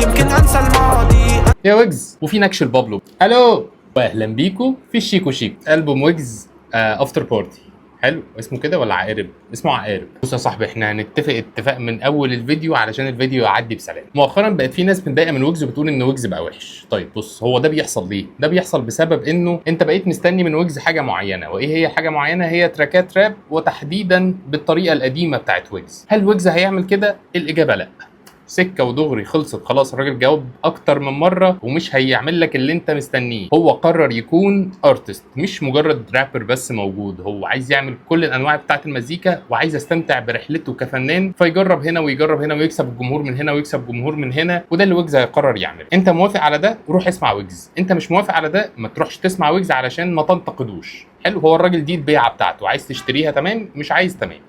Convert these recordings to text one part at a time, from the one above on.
يمكن انسى الماضي. يا ويجز وفي نكش البابلو. الو واهلا بيكو في الشيكو شيكو. البوم ويجز After Party، حلو اسمه كده ولا عقارب؟ اسمه عقارب. بص يا صاحبي، احنا هنتفق اتفاق من اول الفيديو علشان الفيديو يعدي بسلام. مؤخرا بقت في ناس متضايقة من ويجز وبتقول ان ويجز بقى وحش. طيب بص، هو ده بيحصل ليه؟ ده بيحصل بسبب انه انت بقيت مستني من ويجز حاجة معينه، وايه هي حاجة معينه؟ هي تراكات راب، وتحديدا بالطريقة القديمة بتاعت ويجز. هل ويجز هيعمل كده؟ الاجابة لا، سكة ودغري، خلصت خلاص. الراجل جاوب اكتر من مرة ومش هيعمل لك اللي انت مستنيه. هو قرر يكون artist، مش مجرد رابر بس موجود. هو عايز يعمل كل الانواع بتاعت المزيكا وعايز يستمتع برحلته كفنان، فيجرب هنا ويجرب هنا ويكسب الجمهور من هنا ويكسب جمهور من هنا، وده اللي ويجز هيقرر يعمله. انت موافق على ده روح اسمع ويجز، انت مش موافق على ده ما تروحش تسمع ويجز علشان ما تنتقدوش. حلو، هو الراجل دي البيعة بتاعته، عايز تشتريها تمام، مش عايز تمام،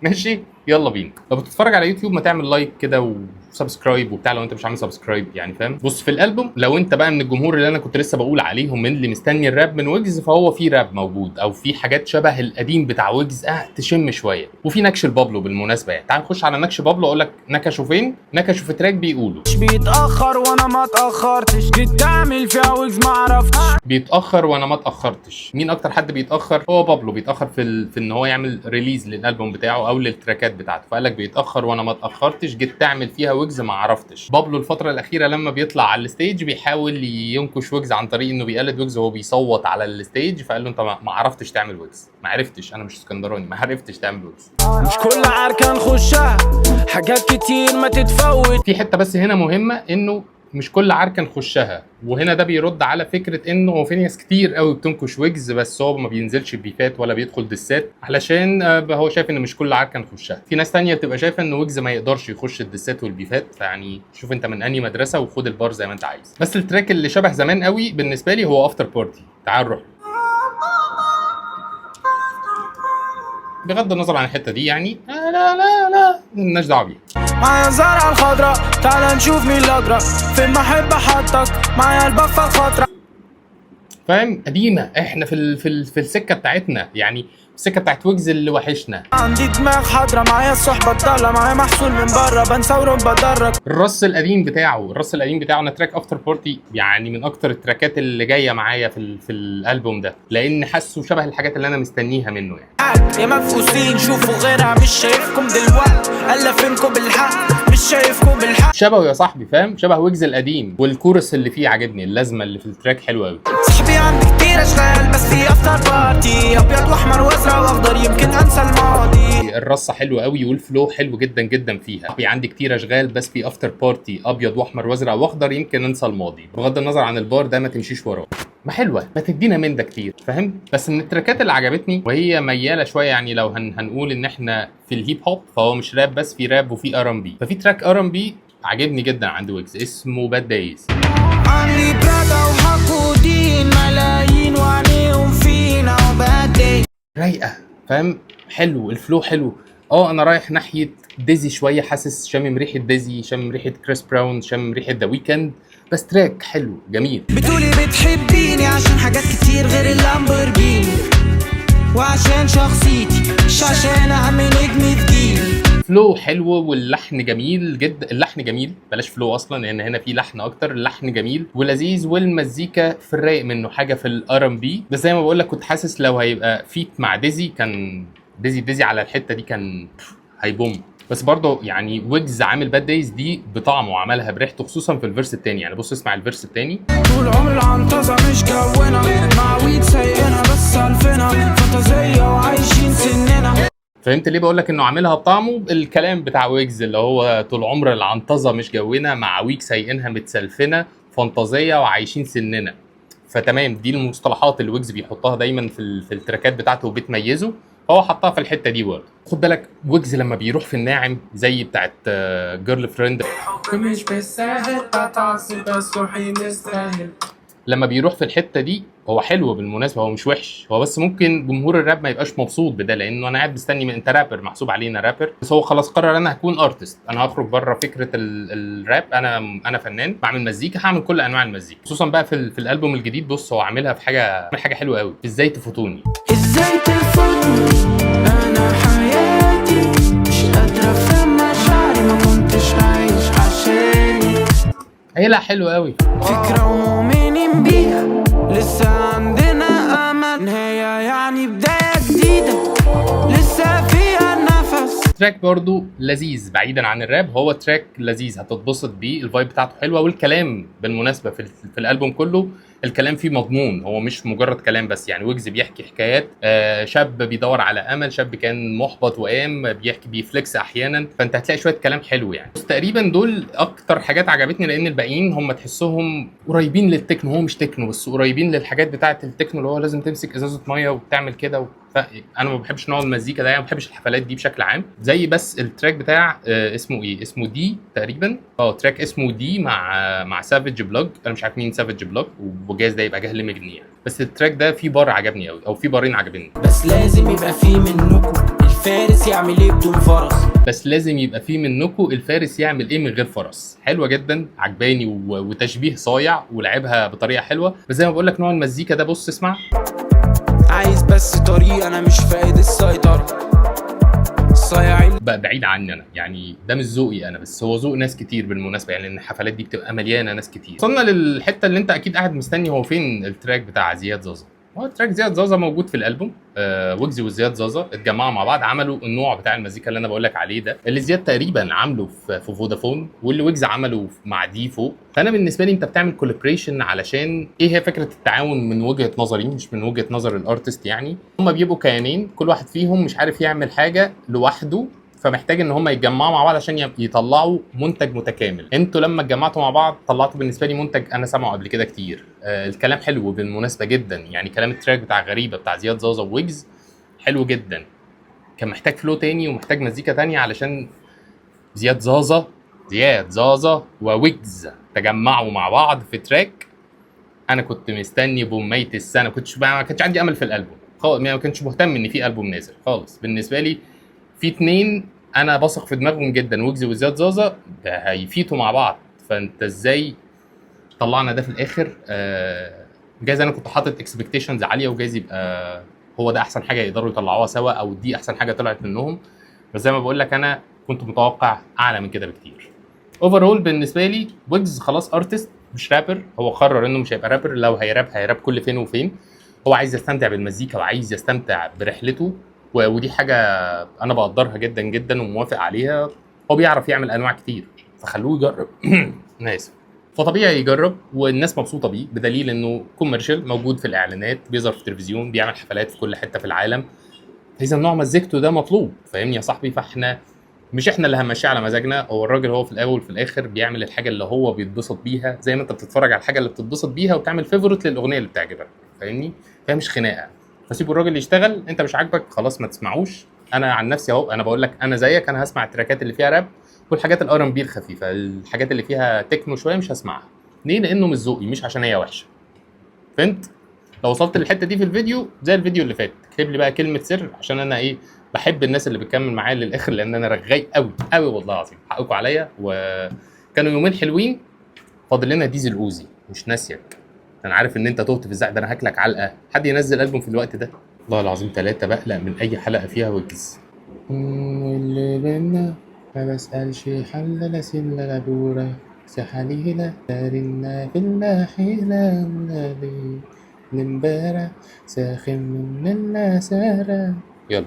ماشي يلا بينا. لو بتتفرج على يوتيوب ما تعمل like كده و subscribe وبتاع لو انت مش عامل subscribe يعني، فاهم؟ بص، في الالبوم لو انت بقى من الجمهور اللي انا كنت لسه بقول عليهم من اللي مستني الراب من ويجز، فهو في راب موجود او في حاجات شبه القديم بتاع ويجز، تشم شويه. وفي نكش البابلو بالمناسبة يعني، تعال نخش على نكش بابلو، اقول لك نكشوا فين. نكشوا في track بيقولوا مش بيتاخر وانا ما اتاخرتش، جيت تعمل فيها ويجز ما عرفتش. بيتاخر وانا ما اتاخرتش. مين اكتر حد بيتاخر؟ هو بابلو بيتاخر في ان هو يعمل release للالبوم بتاعه او للتراكات بتاعته، فقال لك بيتاخر وانا ما اتاخرتش، جيت تعمل فيها ويجز ما عرفتش. بابلو الفترة الاخيرة لما بيطلع على ال stage بيحاول ينكش ويجز عن طريق انه بيقلد ويجز وهو بيصوت على ال stage، فقال له انت ما عرفتش تعمل ويجز، ما عرفتش، انا مش اسكندراني، ما عرفتش تعمل ويجز. مش كل عركة نخشها، حاجات كتير ما تتفوت. في حتة بس هنا مهمه، انه مش كل عركة نخشها، وهنا ده بيرد على فكرة انه هو في ناس كتير قوي بتنكش ويجز بس هو ما بينزلش بيفات ولا بيدخل دسات، علشان هو شايف ان مش كل عركة نخشها. في ناس تانية بتبقى شايفه ان ويجز ما يقدرش يخش الدسات والبيفات، فيعني شوف انت من انهي مدرسه وخد البار زي ما انت عايز. بس ال track اللي شبه زمان قوي بالنسبة لي هو After Party، تعال نروح. بغض النظر عن الحتة دي يعني، لا لا لا مالناش دعوه بيها. معايا زرعة الخضرا، تعال نشوف مين الأجرى، فين ما احب احطك، معايا البفة الخضرا. فاهم؟ قديمه، احنا في السكة بتاعتنا يعني، السكة بتاعت ويجز اللي وحشنا. عندي دماغ حاضرة، معايا الصحبة الضالة، معايا محصول من بره، بنسى وبدرك. الرص القديم بتاعه، الرص القديم بتاعه. انا track After Party يعني من اكتر التراكات اللي جاية معايا في الالبوم ده، لان حاسه شبه الحاجات اللي انا مستنيها منه يعني. يا مفقوسين شوفوا غيرها، مش شايفكم دلوقتي، الا فينكم بالحق، مش شايفكم بالحق. شبهه يا صاحبي، فاهم؟ شبه ويجز القديم، والكورس اللي فيه عاجبني، اللازمة اللي في ال track حلوة قوي. صاحبي عندي كتير اشغال، بس في after party، ابيض واحمر وازرق واخضر، يمكن انسى الماضي. الرصه حلوة قوي وال flow حلو جدا جدا فيها. في عندي كتير اشغال بس في after party، ابيض واحمر وازرق واخضر، يمكن انسى الماضي. بغض النظر عن البار ده ما تمشيش وراه، ما حلوة، ما تدينا من ده كتير، فاهم؟ بس من التراكات اللي عجبتني وهي مياله شوية يعني، لو هنقول ان احنا في ال hip hop فهو مش راب بس، في راب وفي R&B، ففي track R&B عجبني جدا عند ويجز اسمه Bad Days. عندي برادا وحقودين، ملايين وعليهم فينا وبعدين رايقة، فاهم؟ حلو، ال flow حلو. انا رايح ناحية ديزي شوية، حاسس شامم ريحه ديزي، شامم ريحه كريس براون، شامم ريحه ذا ويكند، بس track حلو جميل. بتقولي بتحبيني عشان حاجات كتير غير اللامبورجيني، وعشان شخصيتي مش عشان اهم نجم في جيلي. flow حلو واللحن جميل جدا، اللحن جميل، بلاش flow اصلا لان هنا في لحن اكتر. اللحن جميل ولذيذ والمزيكا في الرايق منه، حاجة في ال R&B. بس زي ما بقول لك كنت حاسس لو هيبقى feat مع ديزي كان ديزي على الحتة دي كان هيبوم. بس برضه يعني ويجز عامل Bad Days دي بطعمه وعملها بريحته، خصوصا في ال verse الثاني. يعني بص اسمع ال verse الثاني. طول عمر العنطزة مش جونا، مع ويد سايقنا بس الفنا، فانتازية وعايشين سننا. فهمت ليه بقول لك انه عاملها بطعمه؟ الكلام بتاع ويجز اللي هو طول عمر العنطزه مش جونا، مع ويك سايقينها متسلفنه، فانتازيه وعايشين سننا. فتمام، دي المصطلحات اللي ويجز بيحطها دايما في التراكات بتاعته وبتميزه، فهو حطها في الحتة دي برضه. خد بالك ويجز لما بيروح في الناعم زي بتاعت Girlfriend، مش بالساهل بتعصب بس روحي مستاهل. لما بيروح في الحتة دي هو حلو بالمناسبة، هو مش وحش، هو بس ممكن جمهور الراب ما يبقاش مبسوط بده، لانه انا قاعد مستني من انت رابر، محسوب علينا رابر، بس هو خلاص قرر انا هكون artist، انا هخرج بره فكرة الراب، انا فنان بعمل مزيكا، هعمل كل انواع المزيكا، خصوصا بقى في الالبوم الجديد. بص هو عاملها في حاجة، عامل حاجة حلوة قوي، ازاي تفوتوني، ازاي تفوتني انا حياتي مش قادرة افهم مشاعري، ما كنتش عايش عشاني. قايلها حلو قوي. فكرة ومؤمنين بيها، لسه عندنا امل، نهاية يعني بداية جديدة لسه فيها نفس. track برضو لذيذ بعيدا عن الراب، هو track لذيذ هتتبسط بيه، ال vibe بتاعته حلوة، والكلام بالمناسبة في الالبوم كله الكلام فيه مضمون، هو مش مجرد كلام بس. يعني ويجز بيحكي حكايات، شاب بيدور على امل، شاب كان محبط وقام بيحكي، بي flex احيانا، فانت هتلاقي شوية كلام حلو يعني. بس تقريبا دول اكتر حاجات عجبتني، لان الباقيين هم تحسهم قريبين للتكنو، هو مش تكنو بس قريبين للحاجات بتاعه التكنو، اللي هو لازم تمسك ازازة مية وتعمل كده انا ما بحبش نوع المزيكا ده يعني، ما بحبش الحفلات دي بشكل عام. زي بس ال track بتاع اسمه ايه، اسمه دي تقريبا، track اسمه دي مع سافيج بلوج، انا مش عارف مين سافيج بلوج، وجايز ده يبقى جهل مجني يعني، بس ال track ده فيه بار عجبني قوي، او فيه بارين عجبني. بس لازم يبقى فيه منكم الفارس يعمل ايه بدون فرس. بس لازم يبقى فيه منكم الفارس يعمل ايه من غير فرس. حلوة جدا، عجباني، وتشبيه صايع ولعبها بطريقة حلوة. بس زي ما بقول لك نوع المزيكا ده، بص اسمع، عايز بس طريق، انا مش فاقد السيطرة، الصياعين بقى بعيد عني انا يعني، ده مش ذوقي انا، بس هو ذوق ناس كتير بالمناسبة يعني، لان الحفلات دي بتبقى مليانة ناس كتير. وصلنا للحتة اللي انت اكيد قاعد مستني، هو فين ال track بتاع زياد زازا؟ هو track زياد زازا موجود في الالبوم. ويجز وزياد زازا اتجمعوا مع بعض، عملوا النوع بتاع المزيكا اللي انا بقول لك عليه ده، اللي زياد تقريبا عامله في فودافون، واللي ويجز عمله مع ديفو. فانا بالنسبة لي انت بتعمل collaboration علشان ايه؟ هي فكرة التعاون من وجهه نظري، مش من وجهه نظر ال artist يعني. هما بيبقوا كيانين، كل واحد فيهم مش عارف يعمل حاجة لوحده، فمحتاج ان هم يتجمعوا مع بعض عشان يطلعوا منتج متكامل. انتوا لما اتجمعتوا مع بعض طلعتوا بالنسبة لي منتج انا سامعه قبل كده كتير. الكلام حلو بالمناسبة جدا يعني، كلام ال track بتاع غريبة بتاع زياد زازا وويجز حلو جدا، كان محتاج flow تاني ومحتاج مزيكا تانية علشان زياد زازا وويجز تجمعوا مع بعض في track. انا كنت مستني بومية السنة، ما كانش عندي امل في الالبوم خالص، ما كنتش مهتم ان في البوم نازل خالص. بالنسبة لي في اتنين انا بثق في دماغهم جدا، ويجز وزياد زازا، ده هي feat وا مع بعض، فانت ازاي طلعنا ده في الاخر؟ جايز انا كنت حاطط expectations عالية، وجايز يبقى هو ده احسن حاجة يقدروا يطلعوها سوا، او دي احسن حاجة طلعت منهم، بس زي ما بقول لك انا كنت متوقع اعلى من كده بكتير. overall بالنسبة لي ويجز خلاص artist مش رابر، هو قرر انه مش هيبقى رابر، لو هيراب هيراب كل فين وفين. هو عايز يستمتع بالمزيكا وعايز يستمتع برحلته، ودي حاجة انا بقدرها جدا جدا وموافق عليها. هو بيعرف يعمل انواع كتير، فخلوه يجرب. انا اسف. فطبيعي يجرب، والناس مبسوطة بيه، بدليل انه commercial موجود في الاعلانات، بيظهر في التلفزيون، بيعمل حفلات في كل حتة في العالم. اذا نوع مزيكته ده مطلوب، فاهمني يا صاحبي؟ فاحنا مش احنا اللي هنمشيه على مزاجنا، هو الراجل هو في الاول وفي الاخر بيعمل الحاجة اللي هو بيتبسط بيها، زي ما انت بتتفرج على الحاجة اللي بتتبسط بيها وبتعمل favorite للاغنية اللي بتعجبك، فاهمني؟ فهي مش خناقه، فسيبوا الراجل يشتغل. انت مش عاجبك خلاص ما تسمعوش. انا عن نفسي اهو، انا بقول لك انا زيك، انا هسمع ال track ات اللي فيها راب والحاجات ال R&B الخفيفة، الحاجات اللي فيها تكنو شوية مش هسمعها. ليه؟ لانه مش ذوقي، مش عشان هي وحشة. فهمت؟ لو وصلت للحتة دي في الفيديو زي الفيديو اللي فات، اكتب لي بقى كلمة سر، عشان انا ايه، بحب الناس اللي بتكمل معايا للاخر، لان انا رغاي قوي قوي والله العظيم، حقكم عليا. وكانوا يومين حلوين. فاضل لنا ديزل اوزي، مش ناسيك، انا عارف ان انت تهت في الزق ده، انا هاكلك علقه. حد ينزل البوم في الوقت ده؟ والله العظيم ثلاثة بقلق من اي حلقة فيها ويجز. واللي بينا ما بسألش حل لا سن لا بورة سحاليلة دارنا في الحيلة نمبارة ساخن من النسارة. يلا.